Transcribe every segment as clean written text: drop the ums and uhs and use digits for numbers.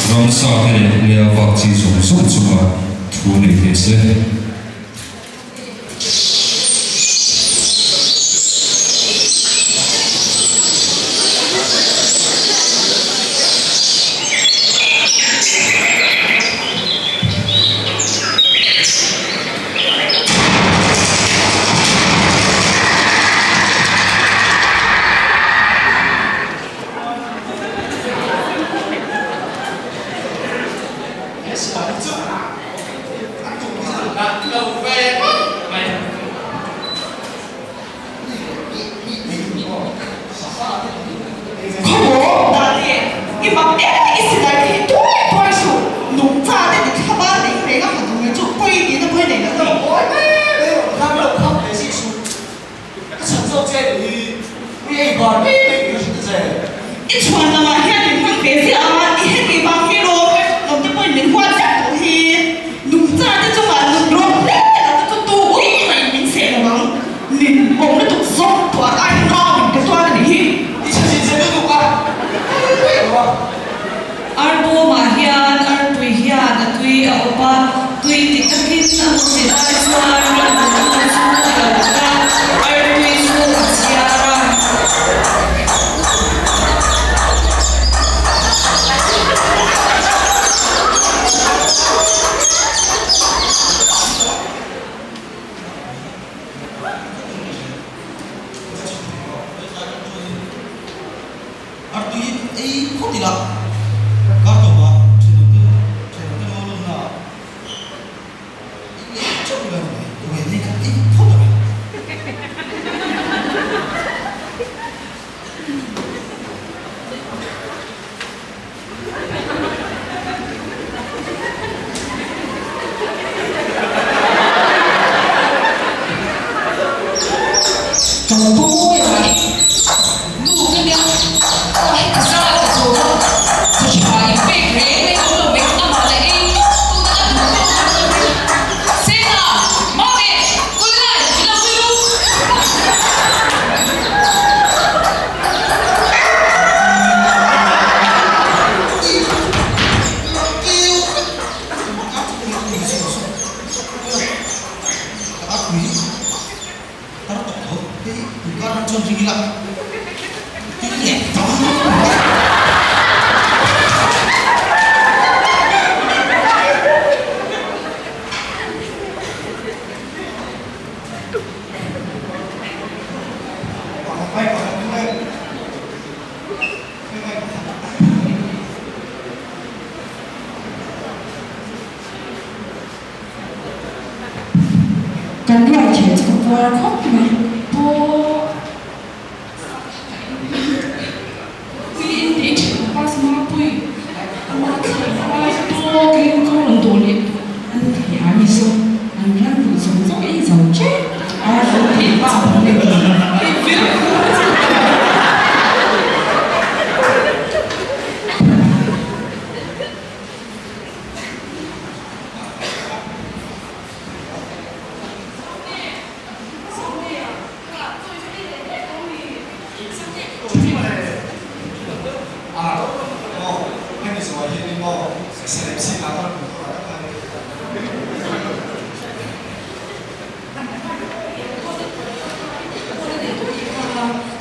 Ramsa te leh lea vak chi zawng zawng chungah thu nei teh se. Khawmaw Dani, i mak em i silai te hi tuai tuai suh, nungcha te ti thla bar nei reng a han awm chu pawi tiin a pawi nei lo ni. I chhuan lamah hian min hmang ve ziah a, i heti vang hi rawng lawm te pawhin min huat vek tawh hi. Nungcha te chungah nun rawng hle lo te chu tu ui maiin min seh lo ang. Min awm lutuk zawk tuah aiin nauin ka tuar a nih hi. I chhe zin lutuk a, ka ring reng lo a. Arbawmah hian arpui hian a tui a awp a, tui ti takin a hmu lai chuan a nunna chu a lo kal a, arpui chu a chhiar a. Artui ei phawt ila kar tawp a thenawmte thenawmte lo lawm na in leh chauh ila ni mai tunge hei kan ei phawt ang e. Kan pawh ya hi nu ka nia aw heti zat ka zawm a chaw tha in pek reng reng awm lo mai amah la ei tawp tuna a duh tawk ang ka ring Sena Mami Kulai i lo pui lu. Kan ruai thei chu ka puar khawp mai. Pu Pui in tih thin a pass Mapui ama thlen lai tawkin ka rawn dawh leh tawh. An thei a ni zawk, an ram duh zawng zawng ei zo tep a rawn thei pa pawh leh tawh lo.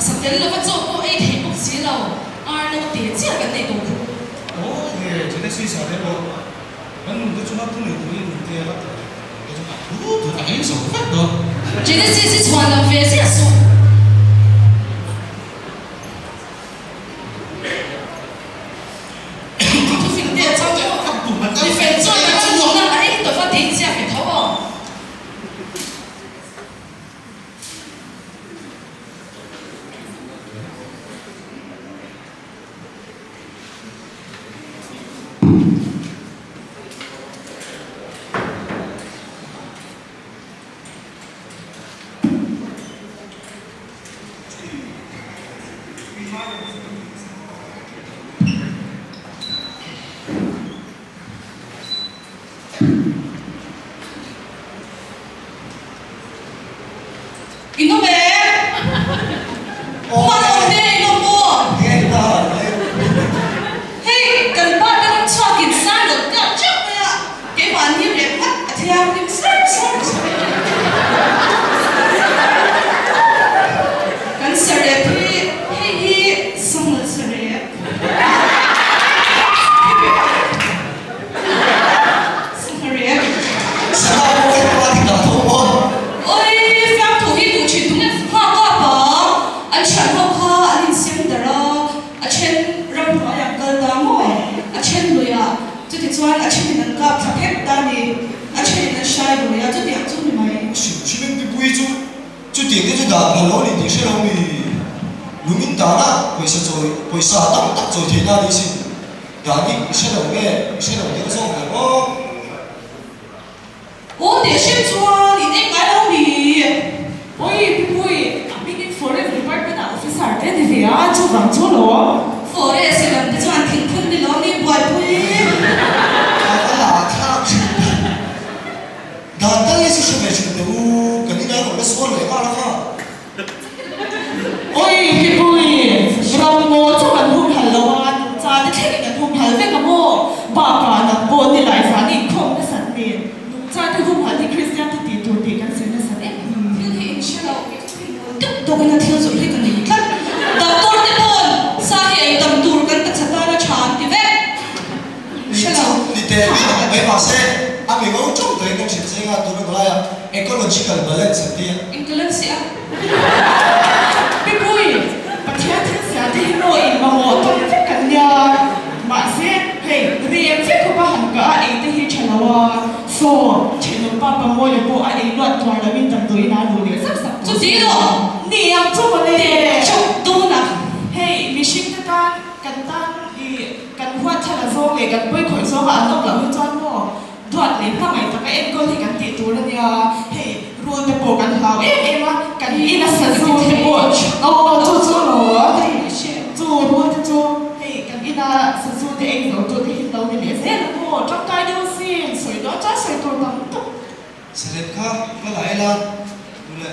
Satel lova chaw pawh ei thei bawk si lo, ar no te chiah kan nei tawh khu. Aw he Genesis ah te pawh kan nunte chunga thu nei turin min tel a tih te chu a thu thu a ei zo vek dawn. Genesis hi chhuan lo ve ziah suh. Thufing te a chang tawh. Mifel chuan a chu nunna a eng tawh a ding chiah ve tho aw. In awm em? Hman awm te in awm maw? Hei kan pa te ram chhuak in. Chutiang te chu dan phal lo a ni tih hre lo mi lungin dana pawisa chawi pawisa tam tak chawi theihna a ni sin. Dan hi i hre lo nge i hre lo deuh zawk hle maw? Aw teh hrep chuan in eng ngai lo mi? Oi Pi Pui, a hmingin Forest Department ah officer te ni ve a, chuvang chu alawm. Forest i lam te chuan thingphun ni lo mi buaipui. Ka va la thlak thin tak. Dan tal hi chu hre ve thin teh u, kan inah rawn la sual leh nghal a kha. Oi Pi Pui, ramngaw chu kan humhal lo a, nungcha te thlengin kan humhal vek a maw? Bakah nang pawh ni lai zan inkhawm nasat nen, nungcha te humhal hi Kristian te tih tur tih kan sawi nasat em em. Thil hi in hre lo, kei chu thil mawl deuh dawkin a thil zawrh hi ka ning tlat. Doctor te pawn sa hi ei tam tur kan taksa tana tha an ti vek. Hre lo. Ni teh mai mai mahse a mi ngo teuh tawhin kan hrilh zing a, tuna hnuaiah ecological balance an ti a. Eng ka lo si a. Mipui, Pathian thil siam te hi maw in mamawh tawn vek kan nia. Mahse hei rem vek khawp a han kah a ei te hi tha lo a, saw thenawm pa Pamawia pawh a ei luat tuar lo in damdawiin a luh leh zak zak tawh. Chuti lo. Ni ang chu mawle. Teh chauh dawn a. Hei mihring te tan kan tan i. Kan huat chhan a zawng leh kan pawi khawih zawnga an awm loh hi chuan maw duat leh hmangaih taka enkawl hi kan tih tur a nia. Hei rul te pawh kan hlau em em a, kan in a sazu te pawh aw chu chu maw hei chu rul te chu hei kan ina sazu te eng zo tu te hi lo ni leh zel a maw tangkai deuh sin sawi dawn chuan sawi tur tam tak. Sarep kha va la ila duh le.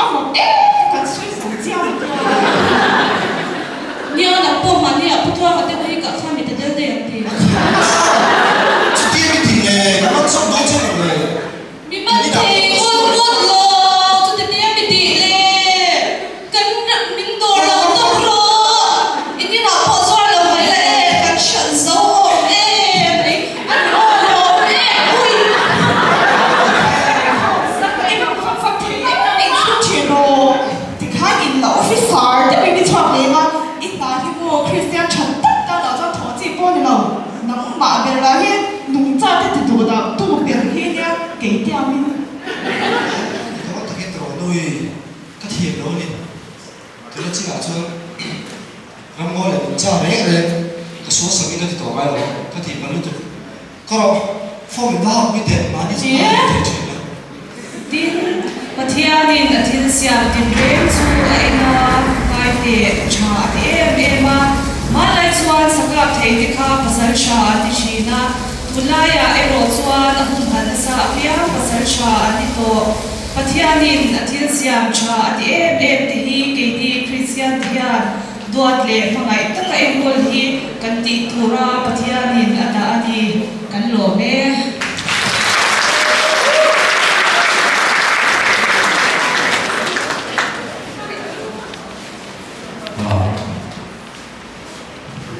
A mak em kan sawi zo chiang a nia. Nia nang pawh mahni ah Pu Tluanga te hi kah kha mi ta del daih ang ti. Chutia mi tih le ka man chawp dawn che lo le. Mi man thei ngut ngut lo chuti tia mi tih le kan min dawr lo tawp rawh in inah pawh zuar lo mai la e kan hralh zo awm em mai a ni aw lawm em ui. Tikhan in la officer deuhin i chhuak lem a, i hna hi maw Kristian tha tak tan ah chuan thawh chi pawh a ni lo, nangmah ber lah hi nungcha te ti duh dah tu ber hi nia kei tiangin. I dawn takin tawh nui ka thiam lo a ni. Tuna chinah chuan ramngaw leh nungcha reng reng ka sual sakin ka ti tawh ngai lo a, ka tih palh lutuk. Ka rawh, phone in va hak pui teh, mahni chu ka hak thei thin lo. Tin, Pathianin a thil siam tinreng chu a en a, ngai teh tha a ti em em a. Hmanlai chuan sakap thei te kha pasal tha an ti thin a, tunlaiah erawh chuan a humhalh nasa apiang pasal tha an ti tawh. Pathianin a thil siam tha a ti em em te hi keini Kristian te hian duat leh hmangaih taka enkawl hi kan tih tura Pathianin a dah a ni. Kan lawm e.